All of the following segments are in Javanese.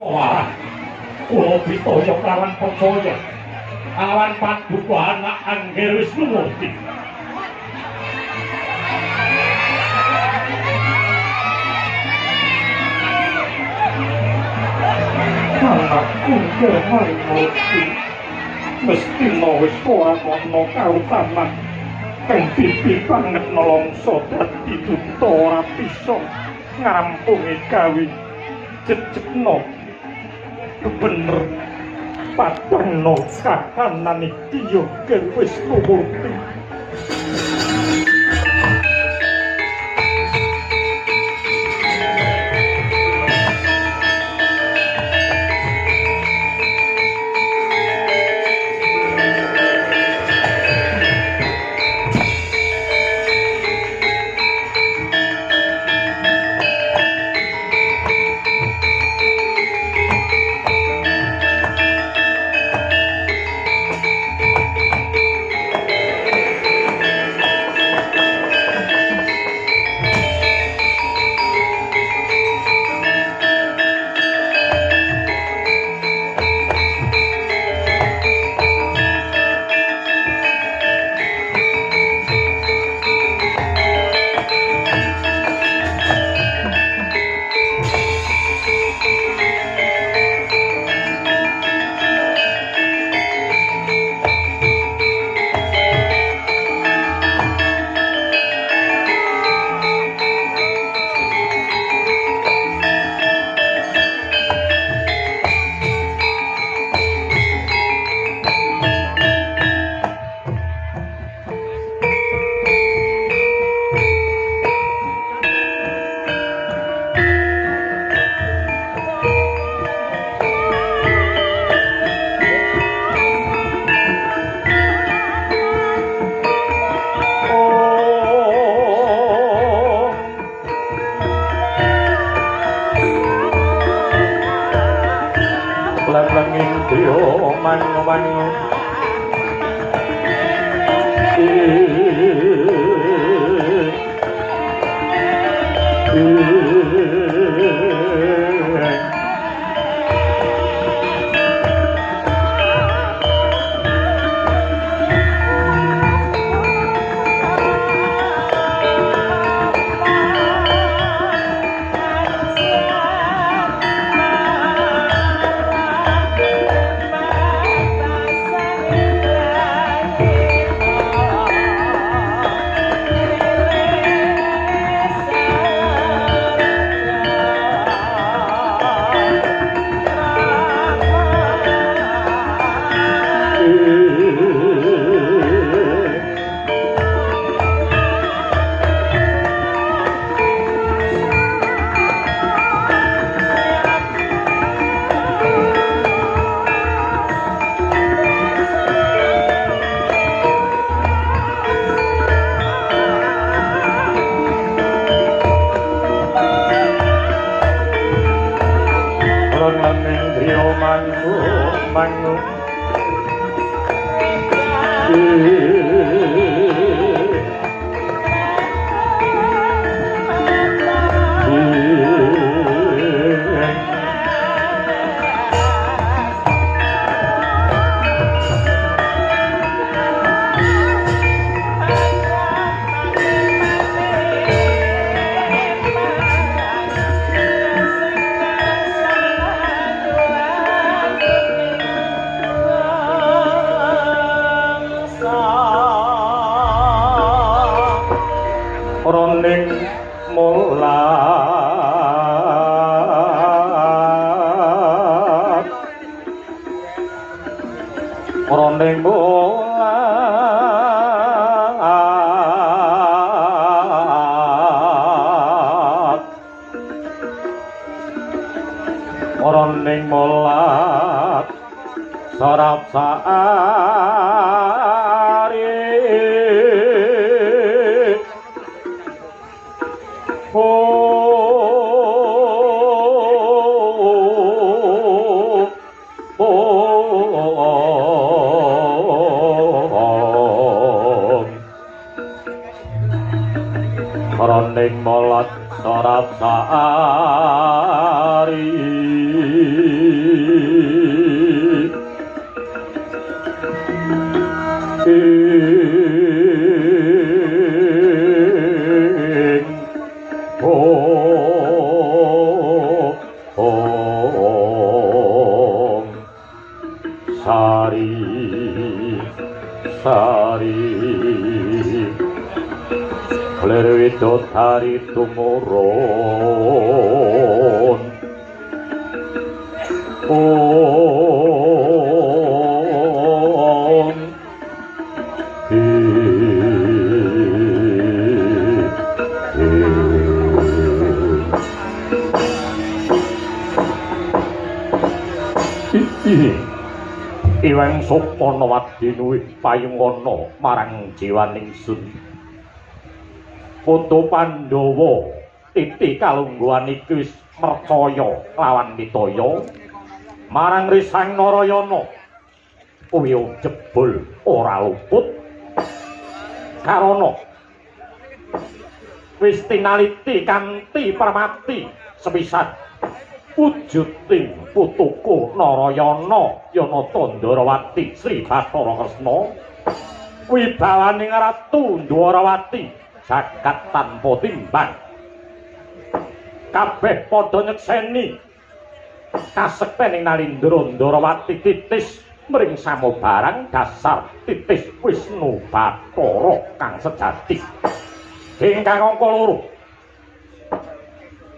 Wah, kula pitaya kelawan percaya awan paduka anak Angger Wisnumurti. Anakku Angger Harimurti mesti wis ora ana kautaman kang pipi banget nelongso dadi duta ora bisa ngrampungi gawe jejegno bener padangno kahanan iki ya Angger Wisnumurti. Roning molat sorap sari. Sari sari lir widodari tumurun om Iwang sopana wadinuwih payungana marang jiwaning sun. Putu Pandhawa titi kalungguhan iki wis mercaya lawan mitaya marang Risang Narayana kuwi jebul ora luput karana wis tinaliti kanthi permati sepisan wujuding putuku Narayana Yanata Ndharawati Sri Bathara Kresna wibawaning Ratu Ndharawati jagat tanpa timbang kabeh padha nyekseni kasektening Nalindra Ndharawati titis mring samubarang dasar titis Wisnu Bathara kang sejati. Ingkang angka loro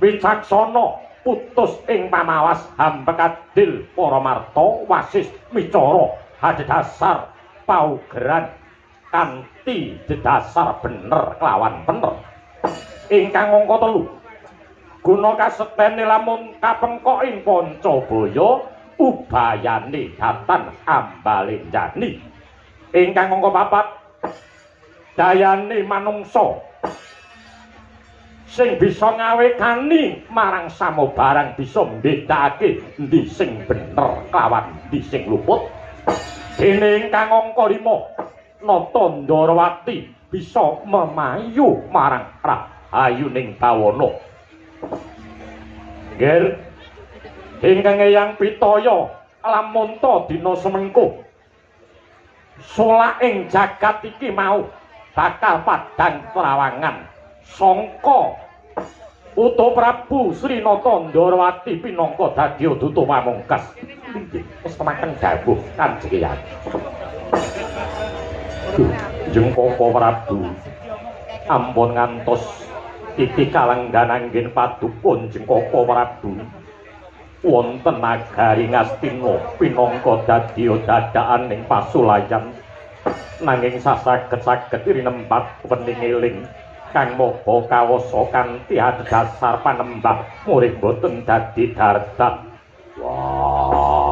wicaksana putus ing pamawas hambekadil paramarta wasis micara hadhasar paugeran kanthi dedasar bener kelawan bener. Ingkang angka telu guna kasektene lamun kapengkok ing Pancabaya ubayane datan ambalenjani. Ingkang angka papat dayane manungsa sing bisa ngawekani marang samubarang bisa mbedakake endi sing bener kelawan endi sing luput. Dene ingkang angka 5 Nata Ndharawati bisa memayu marang rahayuning bawana. Nggih ingkang Eyang Pitaya lamun ta dina semengko solaking jagat iki mau bakal padhang trawangan sangka Uta Prabu Sri Nata Ndharawati pinangka dadi duta pamungkas. Inggih, wis temaken dawuh Kanjeng Eyang. Jeng Koko Prabu ampun ngantos titi kalenggan anggen paduka Jeng Koko Prabu wonten nagari Ngastina pinangka dadi dadakan ing pasulayan nanging sasaged-saged rinempat wening eling kang maha kawasa kanthi adhedhasar panembah murid boten dadi dardat. Wah.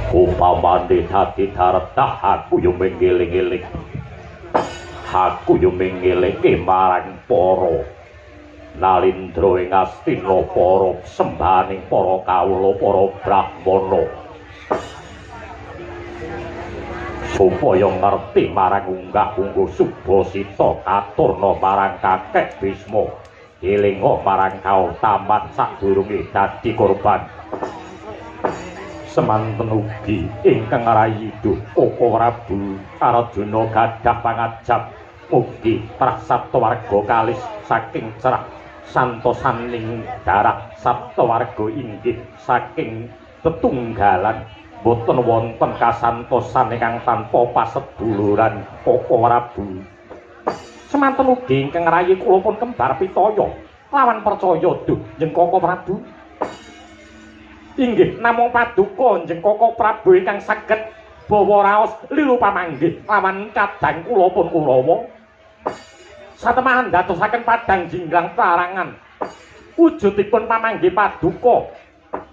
Upamane dadi dardah aku yo mengeling-eling. Aku yo mengelingke marang para Nalindra ing Astina, para sembahaning para kawula, para brahmana, supaya ngerti marang unggah-ungguh subasita katurna marang kakek Bisma, elinga marang kautaman sadurunge dadi korban. Semanten ugi ingkang rayi duh Koko Prabu Arjuna gadah pangajap mugi trah saptawarga kalis saking cerah santosaning darah saptawarga inggih saking tetunggalan boten wonten kasantosan ingkang tanpa paseduluran Koko Prabu. Semanten ugi ingkang rayi kula pun kembar pitaya lawan percaya duh jeng Koko Prabu. Inggih namung paduka jeng Koko Prabu ingkang saged bawa raos lilu pamanggih lawan kadang kula pun Kurawa. Satemahan dadosaken padang jinglang tarangan wujudipun pamanggih paduka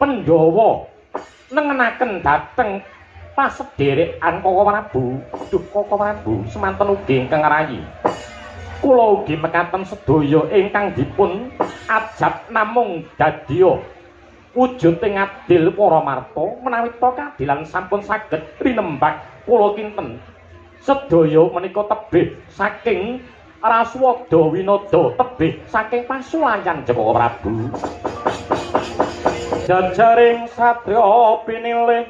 Pandhawa nengenaken dhateng pasederekan Koko Prabu. Duh Koko Prabu, semanten ugi ingkang rayi kula ugi mekaten sedaya ingkang dipun ajab namung dadya wujuding adil para marta menawi ta kadilan sampun saged rinembak kula kinten. Sedaya menika tebih saking rasuwada winada, tebih saking pasulayan Joko Prabu. Jajaring satriya pinilih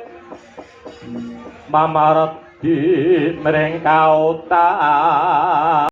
mamardi mring kautaman.